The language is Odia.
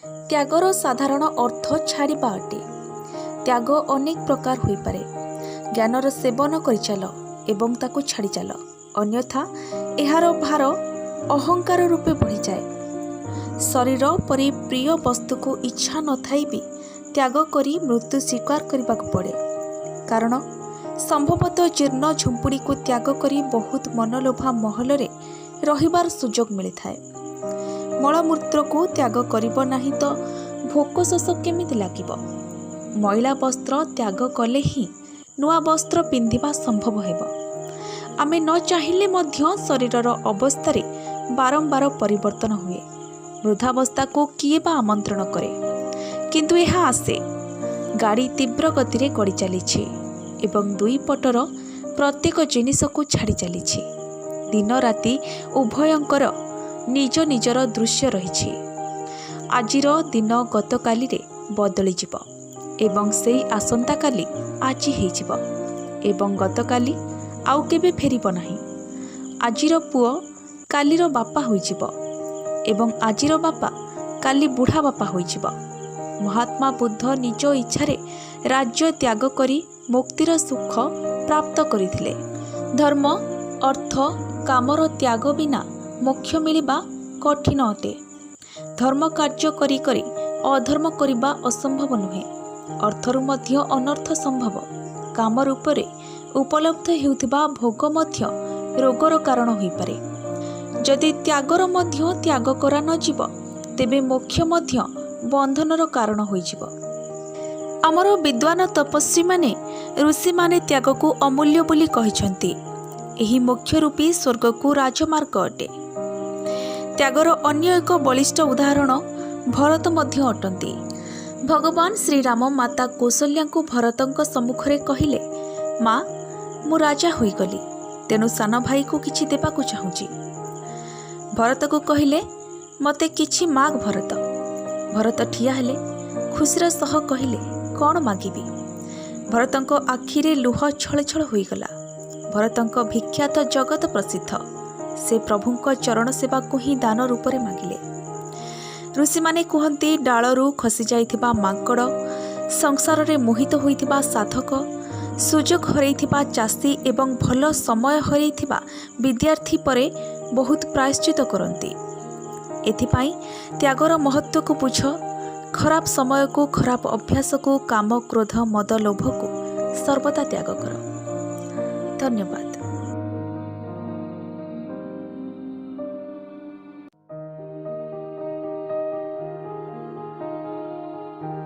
ତ୍ୟାଗର ସାଧାରଣ ଅର୍ଥ ଛାଡ଼ିବା ଅଟେ। ତ୍ୟାଗ ଅନେକ ପ୍ରକାର ହୋଇପାରେ। ଜ୍ଞାନର ସେବନ କରିଚାଲ ଏବଂ ତାକୁ ଛାଡ଼ି ଚାଲ, ଅନ୍ୟଥା ଏହାର ଭାର ଅହଙ୍କାର ରୂପେ ବଢ଼ିଯାଏ। ଶରୀର ପରି ପ୍ରିୟ ବସ୍ତୁକୁ ଇଚ୍ଛା ନଥାଇ ବି ତ୍ୟାଗ କରି ମୃତ୍ୟୁ ସ୍ୱୀକାର କରିବାକୁ ପଡ଼େ, କାରଣ ସମ୍ଭବତଃ ଜୀର୍ଣ୍ଣ ଝୁମ୍ପୁଡ଼ିକୁ ତ୍ୟାଗ କରି ବହୁତ ମନଲୋଭା ମହଲରେ ରହିବାର ସୁଯୋଗ ମିଳିଥାଏ। ମଳମୂତ୍ରକୁ ତ୍ୟାଗ କରିବ ନାହିଁ ତ ଭୋକ ଶୋଷ କେମିତି ଲାଗିବ? ମଇଳା ବସ୍ତ୍ର ତ୍ୟାଗ କଲେ ହିଁ ନୂଆ ବସ୍ତ୍ର ପିନ୍ଧିବା ସମ୍ଭବ ହେବ। ଆମେ ନ ଚାହିଁଲେ ମଧ୍ୟ ଶରୀରର ଅବସ୍ଥାରେ ବାରମ୍ବାର ପରିବର୍ତ୍ତନ ହୁଏ। ବୃଦ୍ଧାବସ୍ଥାକୁ କିଏ ବା ଆମନ୍ତ୍ରଣ କରେ? କିନ୍ତୁ ଏହା ଆସେ। ଗାଡ଼ି ତୀବ୍ର ଗତିରେ ଗଡ଼ି ଚାଲିଛି ଏବଂ ଦୁଇ ପଟର ପ୍ରତ୍ୟେକ ଜିନିଷକୁ ଛାଡ଼ି ଚାଲିଛି। ଦିନ ରାତି ଉଭୟଙ୍କର ନିଜ ନିଜର ଦୃଶ୍ୟ ରହିଛି। ଆଜିର ଦିନ ଗତକାଲିରେ ବଦଳିଯିବ ଏବଂ ସେଇ ଆସନ୍ତାକାଲି ଆଜି ହେଇଯିବ ଏବଂ ଗତକାଲି ଆଉ କେବେ ଫେରିବ ନାହିଁ। ଆଜିର ପୁଅ କାଲିର ବାପା ହୋଇଯିବ ଏବଂ ଆଜିର ବାପା କାଲି ବୁଢ଼ା ବାପା ହୋଇଯିବ। ମହାତ୍ମା ବୁଦ୍ଧ ନିଜ ଇଚ୍ଛାରେ ରାଜ୍ୟ ତ୍ୟାଗ କରି ମୁକ୍ତିର ସୁଖ ପ୍ରାପ୍ତ କରିଥିଲେ। ଧର୍ମ, ଅର୍ଥ, କାମର ତ୍ୟାଗ ବିନା ମୋକ୍ଷ ମିଳିବା କଠିନ ଅଟେ। ଧର୍ମ କାର୍ଯ୍ୟ କରି କରି ଅଧର୍ମ କରିବା ଅସମ୍ଭବ ନୁହେଁ। ଅର୍ଥରୁ ମଧ୍ୟ ଅନର୍ଥ ସମ୍ଭବ। କାମ ରୂପରେ ଉପଲବ୍ଧ ହେଉଥିବା ଭୋଗ ମଧ୍ୟ ରୋଗର କାରଣ ହୋଇପାରେ। ଯଦି ତ୍ୟାଗର ମଧ୍ୟ ତ୍ୟାଗ କରା ନଯିବ, ତେବେ ମୋକ୍ଷ ମଧ୍ୟ ବନ୍ଧନର କାରଣ ହୋଇଯିବ। ଆମର ବିଦ୍ୱାନ ତପସ୍ୱୀମାନେ, ଋଷିମାନେ ତ୍ୟାଗକୁ ଅମୂଲ୍ୟ ବୋଲି କହିଛନ୍ତି। ଏହି ମୋକ୍ଷ ରୂପୀ ସ୍ୱର୍ଗକୁ ରାଜମାର୍ଗ ଅଟେ। ତ୍ୟାଗର ଅନ୍ୟ ଏକ ବଳିଷ୍ଠ ଉଦାହରଣ ଭରତ ମଧ୍ୟ ଅଟନ୍ତି। ଭଗବାନ ଶ୍ରୀରାମ ମାତା କୌଶଲ୍ୟାଙ୍କୁ ଭରତଙ୍କ ସମ୍ମୁଖରେ କହିଲେ, ମା, ମୁଁ ରାଜା ହୋଇଗଲି, ତେଣୁ ସାନ ଭାଇକୁ କିଛି ଦେବାକୁ ଚାହୁଁଛି। ଭରତକୁ କହିଲେ, ମୋତେ କିଛି ମାଗ ଭରତ। ଭରତ ଠିଆ ହେଲେ, ଖୁସିର ସହ କହିଲେ, କ'ଣ ମାଗିବି? ଭରତଙ୍କ ଆଖିରେ ଲୁହ ଛଳଛଳ ହୋଇଗଲା। ଭରତଙ୍କ ଭିକ୍ଷା ତ ଜଗତ ପ୍ରସିଦ୍ଧ। ସେ ପ୍ରଭୁଙ୍କ ଚରଣ ସେବାକୁ ହିଁ ଦାନ ରୂପରେ ମାଗିଲେ। ଋଷିମାନେ କୁହନ୍ତି, ଡାଳରୁ ଖସିଯାଇଥିବା ମାଙ୍କଡ଼, ସଂସାରରେ ମୋହିତ ହୋଇଥିବା ସାଧକ, ସୁଯୋଗ ହରେଇଥିବା ଚାଷୀ ଏବଂ ଭଲ ସମୟ ହରେଇଥିବା ବିଦ୍ୟାର୍ଥୀ ପରେ ବହୁତ ପ୍ରାୟଶ୍ଚିତ କରନ୍ତି। ଏଥିପାଇଁ ତ୍ୟାଗର ମହତ୍ତ୍ୱକୁ ବୁଝ। ଖରାପ ସମୟକୁ, ଖରାପ ଅଭ୍ୟାସକୁ, କାମ, କ୍ରୋଧ, ମଦ, ଲୋଭକୁ ସର୍ବଦା ତ୍ୟାଗ କର। ଧନ୍ୟବାଦ।